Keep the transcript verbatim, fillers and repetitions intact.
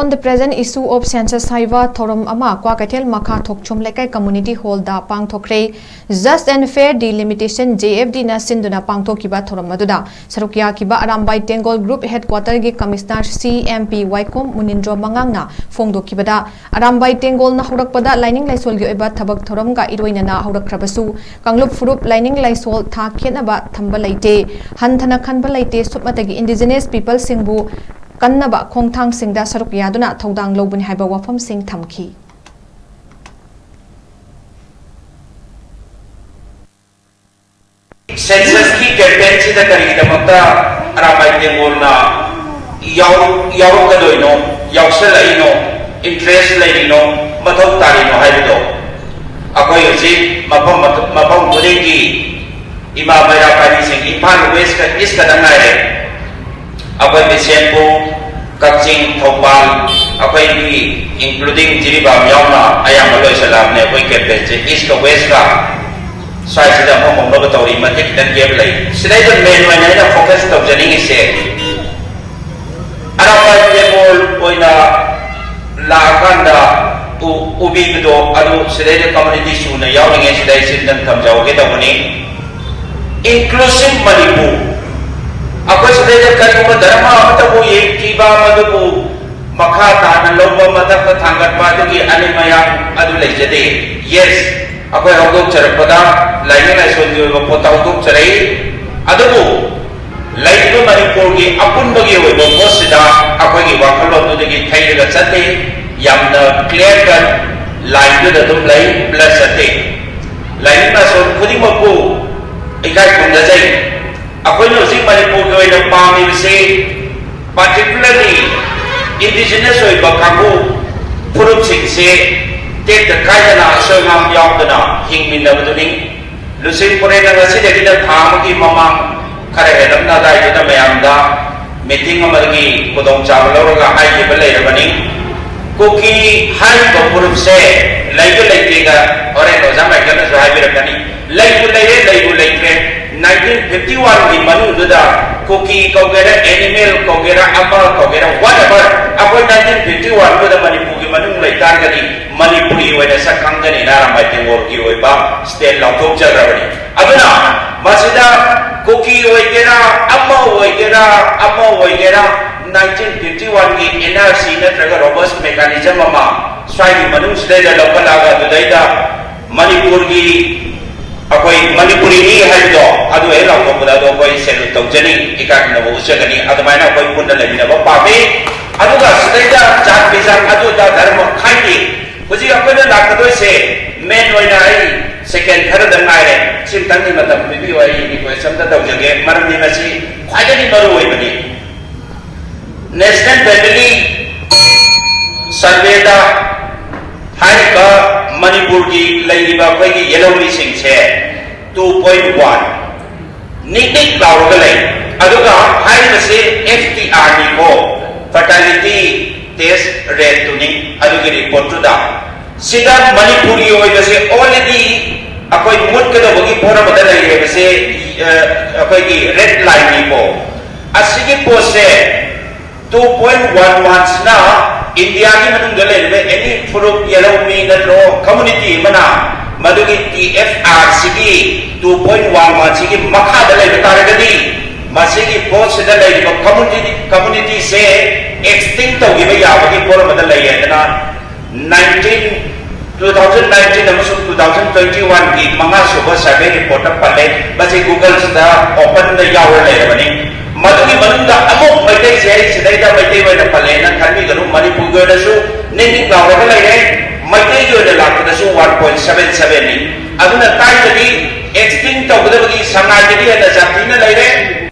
On the present issue of census ꯍꯥꯏꯕ ꯊꯧꯔꯝ ꯑꯃ ꯀ꯭ꯋꯥꯀꯩꯊꯦꯜ ꯃꯈꯥ ꯊꯣꯛꯆꯣꯝ ꯂꯩꯀꯥꯏ community hall the ꯄꯥꯡꯊꯣꯛꯈ꯭ꯔꯦ꯫ Just and Fair Delimitation, J F D ꯅ ꯁꯤꯟꯗꯨꯅ ꯄꯥꯡꯊꯣꯛꯈꯤꯕ ꯊꯧꯔꯝ ꯑꯗꯨꯗ ꯁꯔꯨꯛ ꯌꯥꯈꯤꯕ ꯑꯔꯥꯝꯕꯥꯏ ꯇꯦꯡꯒꯣꯜ group headquarter ꯒꯤ commissioner C M P ꯋꯥꯏꯈꯣꯝ ꯃꯨꯅꯤꯟꯗ꯭ꯔꯣ ꯃꯉꯥꯡꯅ ꯐꯣꯡꯗꯣꯛꯈꯤꯕꯗ, ꯑꯔꯥꯝꯕꯥꯏ ꯇꯦꯡꯒꯣꯜꯅ ꯍꯧꯔꯛꯄꯗ ꯂꯥꯏꯅꯤꯡ ꯂꯥꯏꯁꯣꯜꯒꯤ ꯑꯣꯏꯕ ꯊꯕꯛ ꯊꯧꯔꯝꯒ ꯏꯔꯣꯏꯅꯅ ꯍꯧꯔꯛꯈ꯭ꯔꯕꯁꯨ, ꯀꯥꯡꯂꯨꯞ ꯐꯨꯔꯨꯞ, ꯂꯥꯏꯅꯤꯡ ꯂꯥꯏꯁꯣꯜ ꯊꯥꯛ ꯈꯦꯠꯅꯕ ꯊꯝꯕ ꯂꯩꯇꯦ, ꯍꯟꯊꯅ ꯈꯟꯕ ꯂꯩꯇꯦ, ꯁꯨꯞꯅꯇꯒꯤ indigenous people ꯁꯤꯡꯕꯨ ꯀꯟꯅꯕ ꯈꯣꯡꯊꯥꯡꯁꯤꯡꯗ ꯁꯔꯨꯛ ꯌꯥꯗꯨꯅ ꯊꯧꯗꯥꯡ ꯂꯧꯕꯅꯤ ꯍꯥꯏꯕ ꯋꯥꯐꯝꯁꯤꯡ ꯊꯝꯈꯤ꯫ Census ꯀꯤ campaign ꯁꯤꯗ ꯀꯔꯤꯒꯤꯗꯃꯛꯇ ꯑꯔꯥꯝꯕꯥꯏ ꯇꯦꯡꯒꯣꯜꯅ ꯌꯥꯎ- ꯌꯥꯎꯔꯛꯀꯗꯣꯏꯅꯣ, ꯌꯥꯎꯁꯜꯂꯛꯏꯅꯣ, interest ꯂꯩꯔꯤꯅꯣ, ꯃꯊꯧ ꯇꯥꯔꯤꯅꯣ ꯍꯥꯏꯕꯗꯣ ꯑꯩꯈꯣꯏ ꯍꯧꯖꯤꯛ ꯃꯐꯝ ꯃꯐꯝ ꯈꯨꯗꯤꯡꯒꯤ ꯏꯃꯥ ꯃꯩꯔꯥ ꯄꯥꯏꯕꯤꯁꯤꯡ, ꯏꯝꯐꯥꯜ West ꯀ East ꯈꯛꯇ ꯉꯥꯏꯔꯦ꯫ ꯑꯩꯈꯣꯏ ꯕꯤꯁꯦꯝꯄꯨꯔ, ꯀꯛꯆꯤꯡ, ꯊꯧꯕꯥꯜ, ꯑꯩꯈꯣꯏꯒꯤ including ꯖꯤꯔꯤꯕꯥꯝ ꯌꯥꯎꯅ ꯑꯌꯥꯝꯕ ꯂꯣꯏꯁꯤꯜꯂꯛꯑꯕꯅꯦ꯫ ꯑꯩꯈꯣꯏ campaign ꯁꯦ East ꯀ West ꯀ ꯁ꯭ꯋꯥꯏꯁꯤꯗ ꯑꯃꯨꯛ ꯍꯧꯅꯕ ꯇꯧꯔꯤ, ꯃꯇꯤꯛ ꯈꯤꯇꯪ gap ꯂꯩ꯫ ꯁꯤꯗꯩꯗ main ꯑꯣꯏꯅ ꯑꯩꯅ focus ꯇꯧꯖꯅꯤꯡꯉꯤꯁꯦ ꯑꯔꯥꯝꯕꯥꯏ ꯇꯦꯡꯒꯣꯜ ꯑꯣꯏꯅ ꯂꯥꯛꯑꯀꯥꯟꯗ ꯎ- ꯎꯕꯤꯕꯗꯣ ꯑꯗꯨ ꯁꯤꯗꯩꯗ community ꯁꯨꯅ ꯌꯥꯎꯔꯤꯉꯩ ꯁꯤꯗ ꯑꯩ ꯁꯤꯝꯇꯪ ꯊꯝꯖꯍꯧꯒꯦ ꯇꯧꯕꯅꯤ꯫ Inclusive ꯃꯅꯤꯄꯨꯔ, ꯑꯩꯈꯣꯏ ꯁꯤꯗꯩꯗ ꯀꯔꯤꯒꯨꯝꯕ ꯙꯔꯃ ꯑꯃꯠꯇꯕꯨ ꯌꯦꯡꯈꯤꯕ, ꯃꯗꯨꯕꯨ ꯃꯈꯥ ꯇꯥꯅ ꯂꯧꯕ, ꯃꯊꯛꯇ ꯊꯥꯡꯒꯠꯄ ꯑꯗꯨꯒꯤ ꯑꯅꯤ ꯃꯌꯥꯝ ꯑꯗꯨ ꯂꯩꯖꯗꯦ꯫ Yes, ꯑꯩꯈꯣꯏ ꯍꯧꯗꯣꯛꯆꯔꯛꯄꯗ ꯂꯥꯏꯅꯤꯡ ꯂꯥꯏꯁꯣꯟꯒꯤ ꯑꯣꯏꯕ ꯄꯣꯠꯇ ꯍꯧꯗꯣꯛꯆꯔꯛꯏ꯫ ꯑꯗꯨꯕꯨ ꯂꯩꯔꯤꯕ ꯃꯅꯤꯄꯨꯔꯒꯤ ꯑꯄꯨꯟꯕꯒꯤ ꯑꯣꯏꯕ ꯄꯣꯠꯁꯤꯗ ꯑꯩꯈꯣꯏꯒꯤ ꯋꯥꯈꯜꯂꯣꯟꯗꯨꯗꯒꯤ ꯊꯩꯔꯒ ꯆꯠꯇꯦ꯫ ꯌꯥꯝꯅ clear cut line ꯗꯨꯗ ꯑꯗꯨꯝ ꯂꯩ, plus ꯆꯠꯇꯦ꯫ ꯂꯥꯏꯅꯤꯡ ꯂꯥꯏꯁꯣꯟ ꯈꯨꯗꯤꯡꯃꯛꯄꯨ ꯏꯀꯥꯏ ꯈꯨꯝꯅꯖꯩ꯫ ꯑꯩꯈꯣꯏꯅ ꯍꯧꯖꯤꯛ ꯃꯅꯤꯄꯨꯔꯒꯤ ꯑꯣꯏꯅ ꯄꯥꯝꯃꯤꯕꯁꯤ particularly indigenous ꯑꯣꯏꯕ ꯀꯥꯡꯕꯨ ꯐꯨꯔꯨꯞꯁꯤꯡꯁꯦ ꯇꯦꯛꯇ ꯀꯥꯏꯗꯅ ꯑꯁꯣꯏ ꯑꯉꯥꯝ ꯌꯥꯎꯗꯅ ꯍꯤꯡꯃꯤꯟꯅꯕꯗꯨꯅꯤ꯫ ꯂꯨꯆꯤꯡ ꯄꯨꯔꯦꯜꯅ ꯉꯁꯤꯗꯒꯤꯅ ꯊꯥ ꯑꯃꯒꯤ ꯃꯃꯥꯡ ꯈꯔ ꯍꯦꯜꯂꯝꯅ ꯑꯗꯥꯏꯗꯨꯗ ꯃꯌꯥꯝꯗ meeting ꯑꯃꯒꯤ ꯈꯨꯗꯣꯡꯆꯥꯕ ꯂꯧꯔꯒ ꯍꯥꯏꯈꯤꯕ ꯂꯩꯔꯕꯅꯤ꯫ ꯀꯨꯀꯤ ꯍꯥꯏꯔꯤꯕ ꯐꯨꯔꯨꯞꯁꯦ ꯂꯩꯕ ꯂꯩꯇꯦꯒ ꯍꯣꯔꯦꯟ ꯑꯣꯖꯥ ꯃꯥꯏꯀꯦꯜꯅꯁꯨ ꯍꯥꯏꯕꯤꯔꯛꯀꯅꯤ꯫ ꯂꯩꯕꯨ ꯂꯩꯔꯦ, ꯂꯩꯕꯨ ꯂꯩꯇ꯭ꯔꯦ, ꯅꯥꯏꯟꯇꯤꯟ ꯐꯤꯐꯇꯤ ꯋꯥꯟꯒꯤ ꯃꯅꯨꯡꯗꯨꯗ ꯀꯨꯀꯤ ꯀꯧꯒꯦꯔꯥ, ꯑꯦꯅꯤꯃꯦꯜ ꯀꯧꯒꯦꯔꯥ, ꯑꯃ ꯀꯧꯒꯦꯔꯥ, whatever, ꯑꯩꯈꯣꯏ ꯅꯥꯏꯟꯇꯤꯟ ꯐꯤꯐꯇꯤ ꯋꯥꯟꯗꯨꯗ ꯃꯅꯤꯄꯨꯔꯒꯤ ꯃꯅꯨꯡ ꯂꯩꯇꯥꯔꯒꯗꯤ ꯃꯅꯤꯄꯨꯔꯤ ꯑꯣꯏꯅ ꯁꯛ ꯈꯪꯒꯅꯤꯅ ꯑꯔꯥꯝꯕꯥꯏ ꯇꯦꯡꯒꯣꯜꯒꯤ ꯑꯣꯏꯕ ꯁ꯭ꯇꯦꯠ ꯂꯥꯎꯊꯣꯛꯆꯈ꯭ꯔꯕꯅꯤ꯫ ꯑꯗꯨꯅ ꯃꯁꯤꯗ ꯀꯨꯀꯤ ꯑꯣꯏꯒꯦꯔꯥ, ꯑꯃ ꯑꯣꯏꯒꯦꯔꯥ, ꯑꯃ ꯑꯣꯏꯒꯦꯔꯥ, ꯅꯥꯏꯟꯇꯤꯟ ꯐꯤꯐꯇꯤ ꯋꯥꯟꯒꯤ ꯑꯦꯟ ꯑꯥꯔ ꯁꯤ ꯅꯠꯇ꯭ꯔꯒ ꯔꯣꯕꯁ ꯃꯦꯀꯥꯅꯤꯖꯝ ꯑꯃ ꯁ꯭ꯋꯥꯏꯒꯤ ꯃꯅꯨꯡꯁꯤꯗꯩꯗ ꯂꯧꯈꯠꯂꯛꯑꯒ ꯑꯗꯨꯗꯩꯗ ꯃꯅꯤꯄꯨꯔꯒꯤ, ꯑꯩꯈꯣꯏ ꯃꯅꯤꯄꯨꯔꯤꯅꯤ ꯍꯥꯏꯕꯗꯣ ꯑꯗꯨ ꯍꯦꯛ ꯂꯥꯎꯊꯣꯛꯄꯗ ꯑꯗꯣ ꯑꯩꯈꯣꯏ ꯁꯦꯂꯨꯠ ꯇꯧꯖꯅꯤ, ꯏꯀꯥꯏ ꯈꯨꯝꯅꯕ ꯎꯠꯆꯒꯅꯤ꯫ ꯑꯗꯨꯃꯥꯏꯅ ꯑꯩꯈꯣꯏ ꯄꯨꯟꯅ ꯂꯩꯃꯤꯟꯅꯕ ꯄꯥꯝꯃꯤ꯫ ꯑꯗꯨꯒ ꯁꯤꯗꯩꯗ ꯖꯥꯠ ꯕꯤꯖꯥꯠ ꯑꯗꯨ ꯑꯗꯥ ꯙꯔꯃ ꯈꯥꯏꯗꯦ꯫ ꯍꯧꯖꯤꯛ ꯑꯩꯈꯣꯏꯅ ꯂꯥꯛꯀꯗꯣꯏꯁꯦ, ꯃꯦꯟ ꯑꯣꯏꯅ ꯑꯩ ꯁꯦꯀꯦꯟ ꯈꯔꯗ ꯉꯥꯏꯔꯦ, ꯁꯤꯝꯇꯪꯒꯤ ꯃꯇꯝ ꯄꯤꯕꯤꯌꯨ, ꯑꯩ ꯔꯤꯀ꯭ꯋꯦꯁ ꯑꯝꯇ ꯇꯧꯖꯒꯦ, ꯃꯔꯝꯗꯤ ꯃꯁꯤ ꯈ꯭ꯋꯥꯏꯗꯒꯤ ꯃꯔꯨ ꯑꯣꯏꯕꯅꯤ꯫ ꯅꯦꯁꯅꯦꯜ ꯐꯦꯃꯤꯂꯤ ꯁꯔꯚꯦꯗ ꯍꯥꯏꯔꯤꯕ ꯃꯅꯤꯄꯨꯔꯒꯤ ꯂꯩꯔꯤꯕ ꯑꯩꯈꯣꯏꯒꯤ ꯌꯦꯜꯍꯧꯃꯤꯁꯤꯡꯁꯦ ꯇꯨ ꯄꯣꯏꯟ ꯋꯥꯟ ꯅꯤꯛ ꯅꯤꯛ ꯂꯥꯎꯔꯒ ꯂꯩ꯫ ꯑꯗꯨꯒ ꯍꯥꯏꯔꯤꯕꯁꯤ ꯑꯦꯐ ꯇꯤ ꯑꯥꯔꯅꯤꯀꯣ, ꯐꯔꯇꯥꯏꯂꯤꯇꯤ ꯇꯦꯁ ꯔꯦꯠꯇꯨꯅꯤ꯫ ꯑꯗꯨꯒꯤ ꯔꯤꯄꯣꯔꯠꯇꯨꯗ ꯁꯤꯗ ꯃꯅꯤꯄꯨꯔꯒꯤ ꯑꯣꯏꯕꯁꯦ already ꯑꯩꯈꯣꯏ ꯃꯨꯠꯀꯗꯧꯕꯒꯤ ꯄꯣꯠ ꯑꯃꯗ ꯂꯩꯔꯦꯕꯁꯦ, ꯑ, ꯑꯩꯈꯣꯏꯒꯤ ꯔꯦꯠ ꯂꯥꯏꯟꯅꯤꯀꯣ꯫ ꯑꯁꯤꯒꯤ ꯄꯣꯠꯁꯦ ꯇꯨ ꯄꯣꯏꯟ ꯋꯥꯟ ꯋꯥꯟꯁꯤꯅ ꯏꯟꯗꯤꯌꯥꯒꯤ ꯃꯅꯨꯡꯗ ꯂꯩꯔꯤꯕ ꯑꯦꯅꯤ ꯐꯨꯔꯨꯞ, ꯌꯦꯜꯍꯧꯃꯤ ꯅꯠꯇ꯭ꯔꯣ, ꯀꯝꯃꯨꯅꯤꯇꯤ ꯑꯃꯅ ꯃꯗꯨꯒꯤ ꯇꯤ ꯑꯦꯐ ꯑꯥꯔ ꯁꯤꯒꯤ ꯇꯨ ꯄꯣꯏꯟ ꯋꯥꯟ ꯋꯥꯟꯁꯤꯒꯤ ꯃꯈꯥꯗ ꯂꯩꯕ ꯇꯥꯔꯒꯗꯤ ꯃꯁꯤꯒꯤ ꯄꯣꯠꯁꯤꯗ ꯂꯩꯔꯤꯕ ꯀꯝꯃꯨꯅꯤꯇꯤ, ꯀꯝꯃꯨꯅꯤꯇꯤꯁꯦ ꯑꯦꯛꯁꯇꯤꯡ ꯇꯧꯈꯤꯕ ꯌꯥꯕꯒꯤ ꯄꯣꯠ ꯑꯃꯗ ꯂꯩ ꯍꯥꯏꯗꯅ ꯅꯥꯏꯟꯇꯤꯟ, ꯇꯨ ꯊꯥꯎꯖꯟ ꯅꯥꯏꯟꯇꯤꯟ ꯑꯃꯁꯨꯡ ꯇꯨ ꯊꯥꯎꯖꯟ ꯇ꯭ꯋꯦꯟꯇꯤ ꯋꯥꯟꯒꯤ ꯃꯉꯥ ꯁꯨꯕ ꯁꯔꯚꯦ ꯔꯤꯄꯣꯔꯠꯇ ꯄꯜꯂꯦ꯫ ꯃꯁꯤ ꯒꯨꯒꯜꯁꯤꯗ ꯑꯣꯄꯟꯗ ꯌꯥꯎꯔ ꯂꯩꯔꯕꯅꯤ꯫ ꯃꯗꯨꯒꯤ ꯃꯅꯨꯡꯗ ꯑꯃꯨꯛ ꯃꯩꯇꯩꯁꯦ ꯑꯩ ꯁꯤꯗꯩꯗ ꯃꯩꯇꯩ ꯑꯣꯏꯅ ꯄꯜꯂꯦꯅ ꯈꯟꯕꯤꯒꯅꯨ, ꯃꯅꯤꯄꯨꯔꯒꯤ ꯑꯣꯏꯅꯁꯨ ꯅꯤꯛ ꯅꯤꯛ ꯂꯥꯎꯔꯒ ꯂꯩꯔꯦ꯫ ꯃꯩꯇꯩꯒꯤ ꯑꯣꯏꯅ ꯂꯥꯛꯄꯗꯁꯨ ꯋꯥꯟ ꯄꯣꯏꯟ ꯁꯚꯦꯟ ꯁꯚꯦꯟꯅꯤ꯫ ꯑꯗꯨꯅ ꯇꯥꯏꯗꯗꯤ ꯑꯦꯛꯁꯇꯤꯡ ꯇꯧꯒꯗꯕꯒꯤ ꯁꯉꯥꯏꯗꯒꯤ ꯍꯦꯟꯅ ꯖꯥꯇꯤꯅ ꯂꯩꯔꯦ꯫